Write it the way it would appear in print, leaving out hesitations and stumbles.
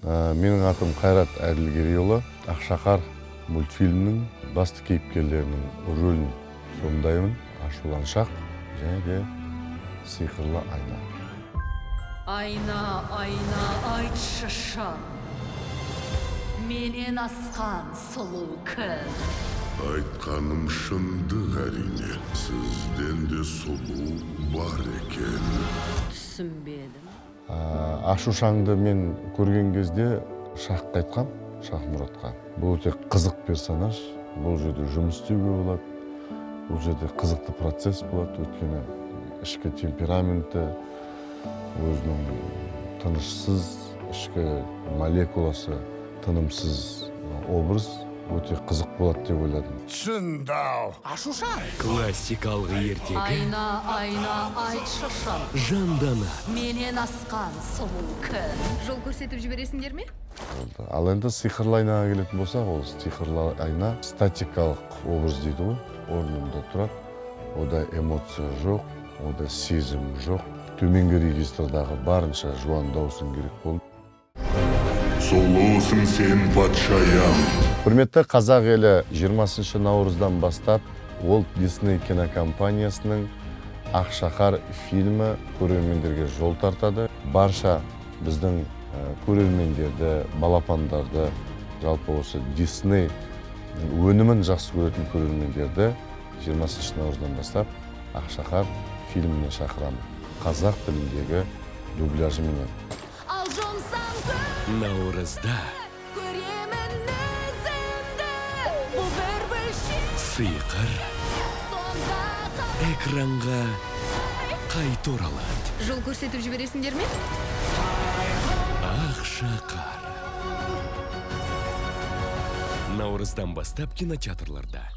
Менің атым Қайрат Әділгерейұлы. Ақшақар мультфильмінің басты кейіпкерлерінің рөлін сомдаймын. Ашуланшақ және де сиқырлы айна. Айна, айна, айтшы шын, менен асқан сұлу кім? Айтқаным шындық, әрине. Сізден де сұлу бар екен. Түсінбедім. Ашушаңды мен көрген кезде Шахқа айтқам, Шахмұратқа. Бұл өте қызық персонаж, бұл жерде жұмыс істеуге болады, бұл жерде қызықты процесс болады, өйткені ішкі темпераменті, өзінің тынышсыз, ішкі молекуласы тынымсыз образ өте қызық болады деп ойладым. Түсінді-ау. Классикалық ертегі Айна, айна, айтшы шын, жанданады. менен асқан сұлу кім? Жол көрсетіп жібересіңдер ме? Болды. Ал енді сиқырлы айнаға келетін болсақ, ол сиқырлы айна статикалық образ дейді ғой, орнында тұрады, ода эмоция жоқ, ода сезім жоқ. Төменгі регистрдағы барынша жуан дауысың керек болды. Сұлусың сен, патшайым. Құрметті қазақ елі, 20 наурыздан бастап Walt Disney кинокомпаниясының Ақшақар фильмі көрермендерге жол тартады. Барша біздің көрермендерді, балапандарды, жалпы осы Disney өнімін жақсы көретін көрермендерді 20 наурыздан бастап Ақшақар фильміне шақырамын. Қазақ тіліндегі дубляжыменен. Ал жұмсам көз Наурызда көремін өзімді, бұл бір бөлшек сиқыр сонда экранға қайта оралады. Жол көрсетіп жібересіңдер ме? Ақшақар. Наурыздан бастап кинотеатрларда.